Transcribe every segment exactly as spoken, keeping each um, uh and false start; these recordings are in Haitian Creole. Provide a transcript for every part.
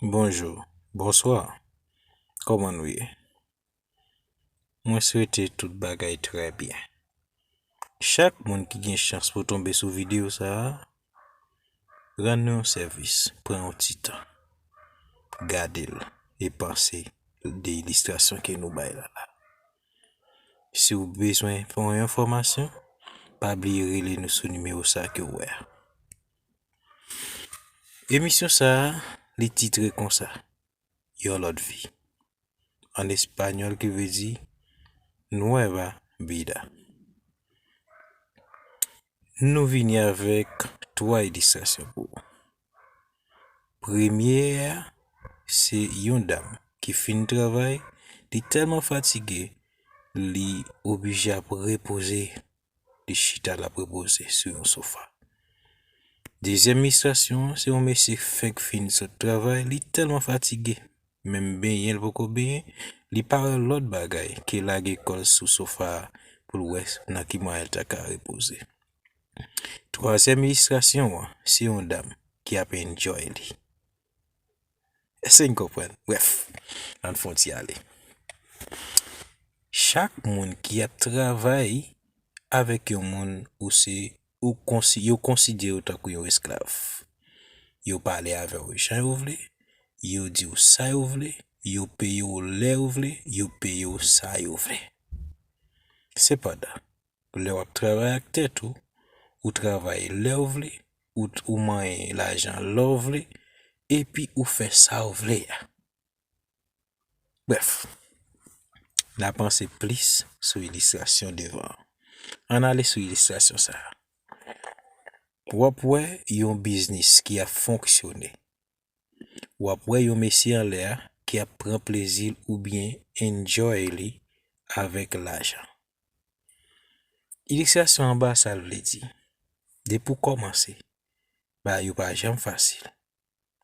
Bonjou, bonswa, kòman nou ye? Mwen swete tout bagay trè byen. Chak moun ki gen chans pou tonbe sou videyo sa a, rann nou yon sèvis, pran yon ti tan, gade l e panse de ilistrasyon ke nou bay la la. Si w bezwen fè yon enfòmasyon, pa bliye rele nou sou nimewo sa ke w wè a. Emisyon sa a, li titre konsa, Yon lòt vi. An espanyòl ki vle di Nueva vida. Nou vini avèk twa ilistrasyon pou ou. Premye a, se yon dam ki fin travay, li tèlman fatige, li oblije ap repoze, li chita l ap repoze sou yon sofa. Dezyèm ilistrasyon an, se yon mesye fenk fin sot travay, li tèlman fatige, menm benyen l poko benyen, li pa wè lòt bagay ke lage kò l sou sofa a pou l wè nan ki mwayen l ta ka repoze. Twazyèm ilistrasyon an, se yon dam ki ap enjoy li. Èske n konprann? Brèf, ann fè yon ti ale. Chak moun ki ap travay avèk yon moun ou se, ou konsi-, yo konsidere w tankou yon esklav. Yo pale avè w jan yo vle, yo di w sa yo vle, yo peye w lè yo vle, yo peye w sa yo vle. Sepandan, lè w ap travay ak tèt ou, ou travay lè w vle, ou, ou manyen lajan lè w vle, epi ou fè sa w vle a. Brèf, n a panse plis sou ilistrasyon devan an. Ann ale sou ilistrasyon sa a. W ap wè yon biznis ki ap fonksyone. W ap wè yon mesye anlè a ki ap pran plezi l oubyen enjoy li avèk lajan. Ilistrasyon anba sa l vle di, depi w kòmanse, bagay yo pa janm fasil.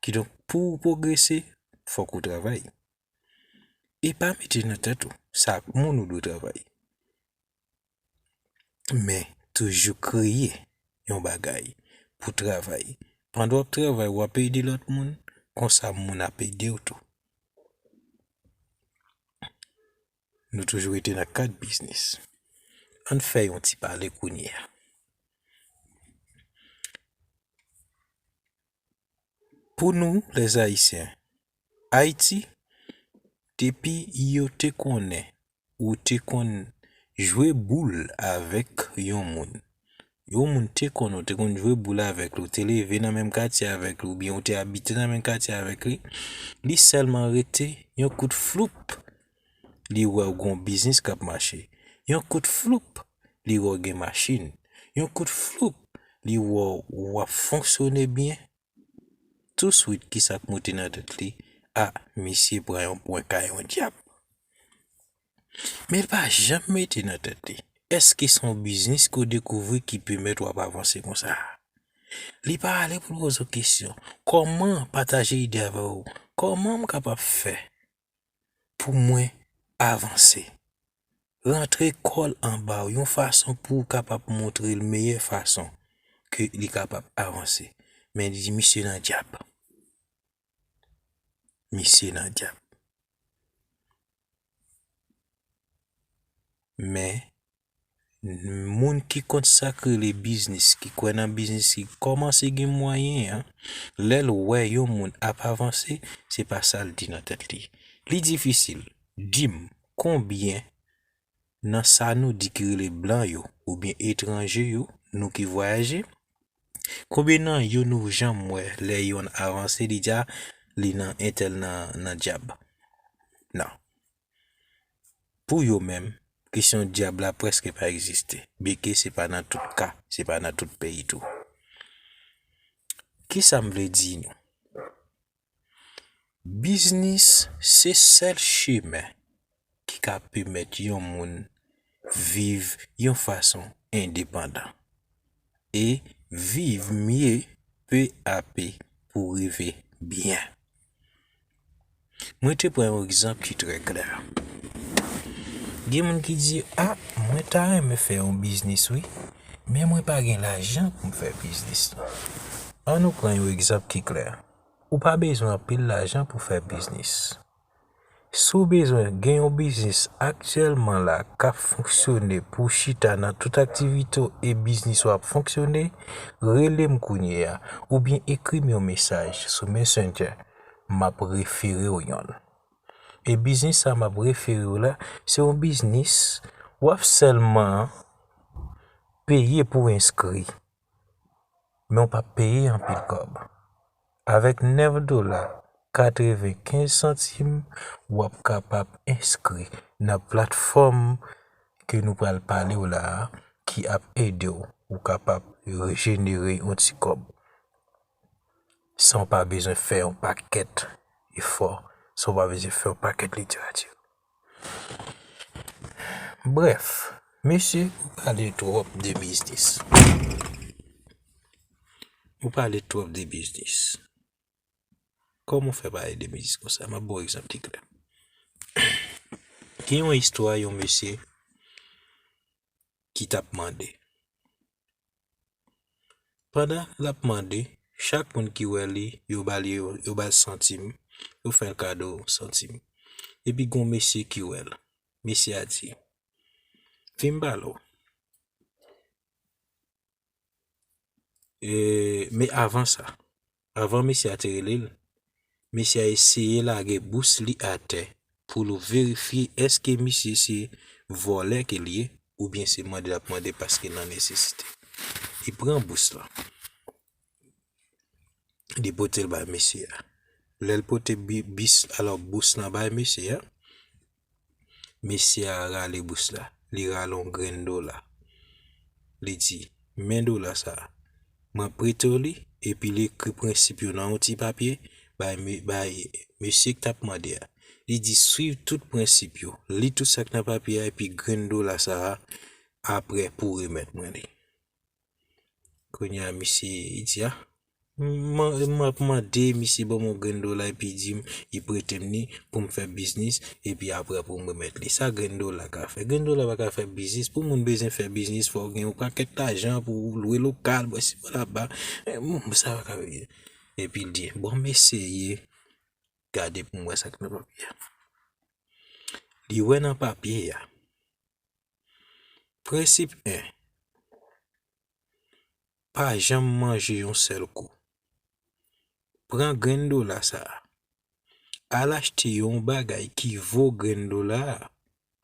Kidonk, pou w pwogrese, fòk ou travay. E pa mete nan tèt ou, sa ak moun ou dwe travay. Men, toujou kreye yon bagay pou travay. Pandan w ap travay, w ap ede lòt moun, konsa moun ap ede w tou. Nou toujou rete nan kad biznis. Ann fè yon ti pale kounye a. Pou nou, lèzayisyen, Ayiti, depi yo te konnen ou te konn jwe boul avèk yon moun, yon moun te konnen ou te konn jwe boul avèk li, ou te leve nan menm katye avèk li, oubyen ou te abite nan menm katye avèk li, li sèlman rete yon kout floup, li wè w gen yon biznis k ap mache. Yon kout floup, li wè w gen machin. Yon kout floup, li wè w ap fonksyone byen. Touswit, kisa k moute nan tèt li? A, misye pran yon pwen kay yon dyab. Men l pa janm mete nan tèt li, èske se yon biznis ke w dekouvri ki pèmèt w ap avanse konsa? Li pa ale pou l poze w kesyon, kòman pataje ide avè w? Kòman m kapab fè pou mwen avanse? Rantre kò l anba w yon fason pou w kapab montre l meyè fason ke li kapab avanse. Men li di misye nan dyab. Misye nan dyab. Men, moun ki konn sa k rele biznis, ki kwè nan biznis, ki kòmanse gen mwayen an, lè l wè yon moun ap avanse, se pa sa l di nan tèt li. Li difisil. Di m, konbyen nan sa nou di ki rele blan yo, oubyen etranje yo, nou ki vwayaje, konbyen nan yo nou janm wè lè yonn avanse, li di, a, li nan entèl nan, nan dyab? Non. Pou yo menm, kesyon dyab la prèske pa egziste, byenke se pa nan tout ka, se pa nan tout peyi tou. Kisa m vle di nou? Biznis se sèl chemen ki ka pèmèt yon moun viv yon fason endepandan e viv mye pe a pe pou rive byen. Mwen te pran yon egzanp ki trè klè. Gen moun ki di, a, mwen ta renmen fè yon biznis, wi, men mwen pa gen lajan pou m fè biznis lan. An nou pran yon egzanp ki klè. Ou pa bezwen anpil lajan pou fè biznis. Si w bezwen gen yon biznis aktyèlman la k ap fonksyone pou w chita nan tout aktivite w e biznis w ap fonksyone, rele m kounye a oubyen ekri m yon mesaj sou Messenger. M ap refere w yonn. E biznis sa m ap refere w la, se yon biznis w ap sèlman peye pou w enskri, men w p ap peye anpil kòb. Avèk nèf dola katrevenkenz santim, w ap kapab enskri nan platfòm ke nou pral pale w la a, ki ap ede w, ou kapab jenere yon ti kòb san w pa bezwen fè yon pakèt efò, san w pa bezwen fè yon pakèt literati. Brèf, mesye, ou pale twòp de biznis. Ou pale twòp de biznis. Kòman w fè pale de biznis konsa? M ap ba w egzanp ki klè. Gen yon istwa yon mesye ki t ap mande. Pandan l ap mande, chak moun ki wè li, yo ba li, yo ba l santim, yo fè l kado santim. Epi gen yon mesye ki wè l. Mesye a di, "Vin m pale w." E, men avan sa, avan mesye a te rele l, mesye a eseye lage bous li atè pou l verifye èske misye se vòlè ke l ye oubyen se mande l ap mande paske l nan nesesite. Li pran bous lan. Li pote l bay mesye a. Lè l pote bi-, bis, alò, bous lan bay mesye a, mesye a rale bous la. Li rale yon grenn dola. Li di, "Men dola sa a. Mwen prete w li," epi li ekri prensip yo nan yon ti papye, bay me-, bay mesye ki t ap mande a. Li di, "Swiv tout prensip yo, li tout sa k nan papye a, epi grenn dola sa a, apre pou w remèt mwen li." Kounye a, misye, li di, "A, m, m ap mande misye ban m yon grenn dola, epi di m, li prete m li pou m fè biznis, epi apre pou m remèt li. Sa grenn dola ka fè? Grenn dola pa ka fè biznis. Pou moun bezwen fè biznis, fò w gen yon pakèt lajan pou w lwe lokal, bò si bò laba. E, m, sa pa ka fè." Epi l di, "Bon, m eseye gade pou m wè sa k nan papye a." Li wè nan papye a. Prensip en. Pa janm manje yon sèl kou. Pran grenn dola sa a. Al achte yon bagay ki vo grenn dola a,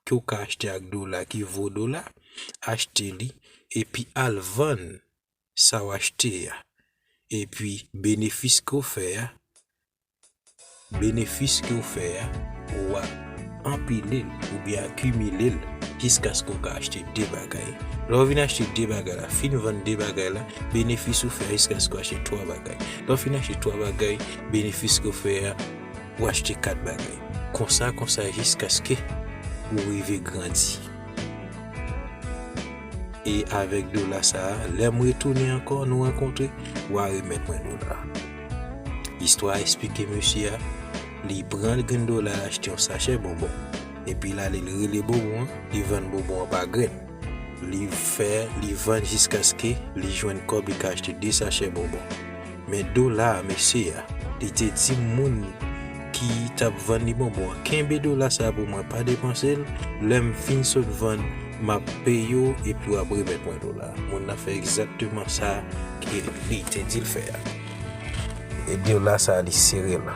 ke w ka achte ak dola ki vo dola, achte li, epi al vann sa w achte a. Epi benefis ke w fè a, benefis ke w fè a, w a anpile l oubyen akimile l jiskaske w ka achte de bagay. Lè w vin achte de bagay la, fin vann de bagay la, benefis ou fè a jiskaske w achte twa bagay. Lè w fin achte twa bagay, benefis ke w fè a, w achte kat bagay. Konsa, konsa, jiskaske ou rive grandi. E avèk dola sa a, lè m retounen ankò, nou rankontre, w a remèt mwen dola a. Istwa a eksplike mesye a, li pran grenn dola, l achte yon sachè bonbon. Epi l ale, l rele bonbon an, li vann bonbon an pa grenn. Li fè, li vann jiskaske li jwenn kòb, li ka achte de sachè bonbon. Men dola a, mesye a, li te di moun ki t ap vann li bonbon an, "Kenbe dola sa a pou mwen, pa depanse l. Lè m fin sot vann, m ap peye w epi w ap remèt mwen dola a." Moun nan fè egzakteman sa ke li te di l fè a. E dola sa a, li sere l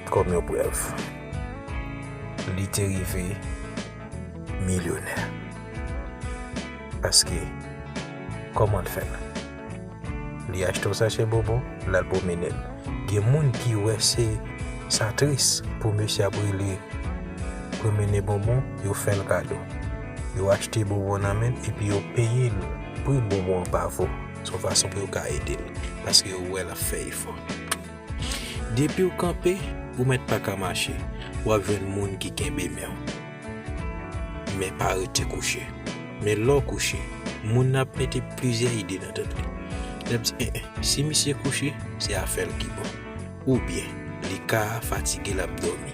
kòm yon prèv. Li te rive milyonè. Paske, kòman l fè l? Li achte yon sachè bonbon, l al pwomennen l. Gen moun ki wè se, sa tris pou mesye ap rele pwomennen bonbon, yo fè l kado. Yo achte bonbon nan men l epi yo peye l pri bonbon an pa vo. Se yon fason pou yo ka ede l, paske yo wè l ap fè efò. Depi w kanpe, ou mèt pa ka mache, w ap jwenn moun ki kenbe men w. Men pa rete kouche. Men lè w kouche, moun nan ap mete plizyè ide nan tèt li. L ap di, "En, en, si misye kouche, se afè l ki bon." Oubyen, li ka fatige, l ap dòmi.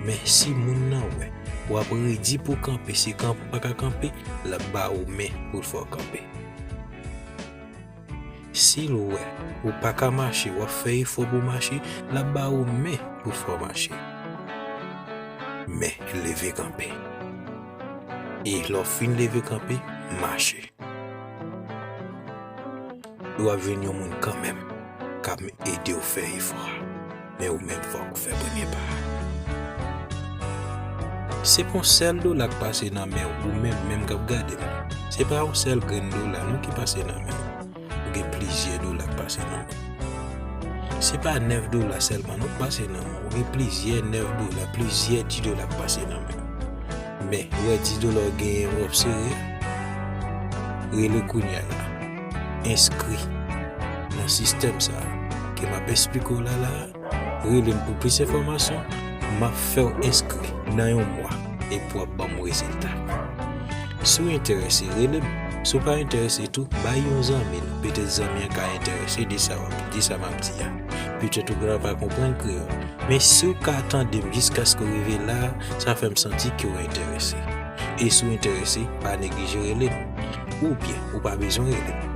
Men si moun nan wè w ap redi pou w kanpe, se kanpe w pa ka kanpe, l ap ba ou men pou l fè w kanpe. Si l wè ou pa ka mache, w ap fè efò pou w mache, l ap ba ou men pou w fè w mache. Men, leve kanpe. E lè w fin leve kanpe, mache. W ap jwenn yon moun kanmenm k ap ede w fè efò a. Men ou menm fòk ou fè premye pa a. Se pa yon sèl dola k pase nan men w, ou menm menm k ap gade m. Se pa yon sèl grenn dola non ki pase nan men w. Ou gen plizyè dola k pase nan men w. Se pa nèf dola sèlman non k pase nan men w. Ou gen plizyè nèf dola, plizyè dis dola k pase nan men w. Men, ou wè dis dola w genyen, w ap sere. Rele kounye a la. Enskri nan sistèm sa a ke m ap esplike w la la a. Rele m pou plis enfòmasyon. M ap fè w enskri nan yon mwa epi w ap ban m rezilta. Si w enterese, rele m. Si w pa enterese tou, bay yon zanmi l. Petèt zanmi an ka enterese de sa w ap, de sa m ap di a. Petèt ou genlè pa konprann kreyòl. Men si w ka tande m jiskaske w rive la a, sa fè m santi ke w enterese. E si w enterese, pa neglije rele m. Oubyen, ou pa bezwen rele m.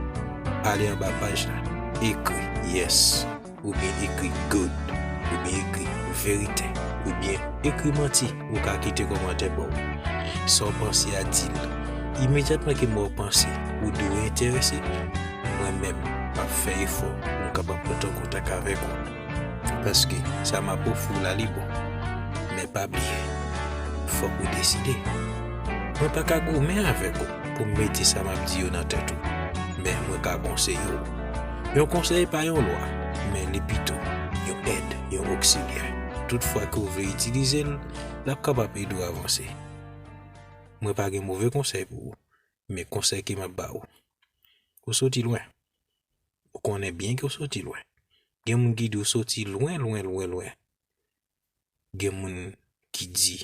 Ale anba paj la, ekri yes, oubyen ekri good, oubyen ekri verite, oubyen ekri manti, ou ka kite kòmantè ba w. Sa w panse a, di l. Imedyatman ke m wè w panse ou di w enterese, mwen menm, m ap fè efò pou m kapab rantre an kontak avèk ou. Paske sa m ap ofri w la, li bon. Men pa bliye, fòk ou deside. Mwen pa ka goumen avèk ou pou m mete sa m ap di yo nan tèt ou. Men mwen ka konseye w. Yon konsèy pa yon lwa, men li pito yon èd, yon oksilyè. Tout fwa ke w vle itilize l, l ap kapab ede w avanse. Mwen pa gen move konsèy pou ou, men konsèy ke m ap ba ou. Ou soti lwen. Ou konnen byen ke w soti lwen. Gen moun ki di w soti lwen, lwen, lwen, lwen. Gen moun ki di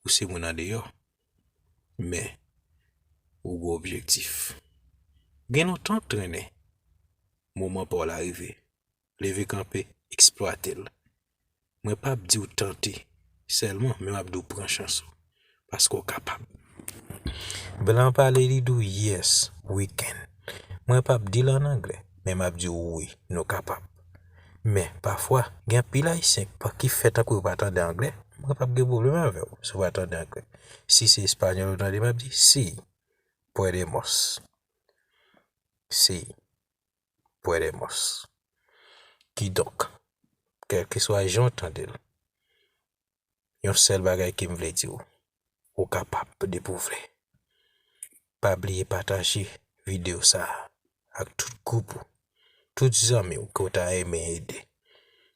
ou se moun andeyò. Men, ou gen objektif. Gen lontan w ap trennen. Moman pa w la rive. Leve kanpe, eksplwate l. Mwen p ap di w tante sèlman, men m ap di w pran chans ou. Paske w kapab. Blan pale, li di w yes, we can. Mwen p ap di l an anglè, men m ap di w wi, nou kapab. Men, pafwa, gen anpil Ayisyen k pa, ki fè tankou yo pa tande anglè. Mwen p ap gen pwoblèm avè w si w pa tande anglè. Si se espanyòl ou tande, m ap di sí, podemos. Sí, podemos. Kidonk, kèlkeswa jan w tande l, yon sèl bagay ke m vle di w, ou kapab depi w vle. Pa bliye pataje videyo sa a ak tout gwoup ou, tout zanmi w ke w ta renmen ede.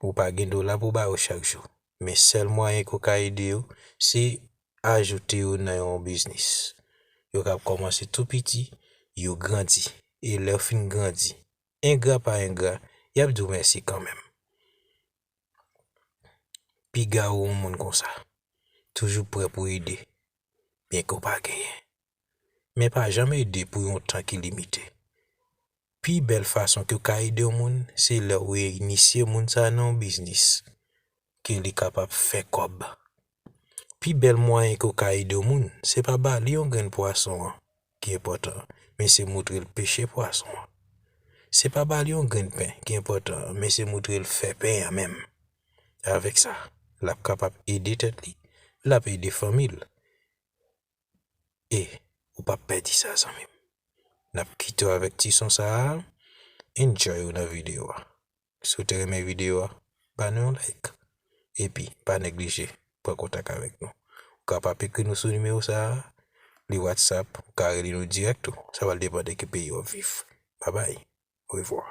Ou pa gen dola pou w ba yo chak jou, men sèl mwayen ke w ka ede yo, se ajoute yo nan yon biznis. Yo kab kòmanse tou piti, yo grandi. E lè yo fin grandi, engra pa engra, y ap di w mèsi kanmenm. Piga w yon moun konsa, toujou prè pou ede, byen ke w pa genyen. Men pa janm ede pou yon tan ki limite. Pi bèl fason ke w ka ede yon moun, se lè w inisye moun sa a nan yon biznis ke li kapab fè kòb. Pi bèl mwayen ke w ka ede yon moun, se pa ba li yon grenn pwason an ki enpòtan, men se moutre l peche pwason an. Se pa ba li yon grenn pen ki enpòtan, men se moutre l fè pen an menm. Avèk sa, l ap kapab ede tèt li, l ap ede fanmi l. E ou p ap pèdi sa, zanmi m. N ap kite w avèk ti son sa a. Enjoy ou nan videyo a. Si w te renmen videyo a, ba nou yon like. Epi, pa neglije pran kontak avèk nou. Ou kapab ekri nou sou nimewo sa a, li WhatsApp, ou ka rele nou dirèk tou. Sa pral depann de ki peyi w ap viv. Babay. Orevwa.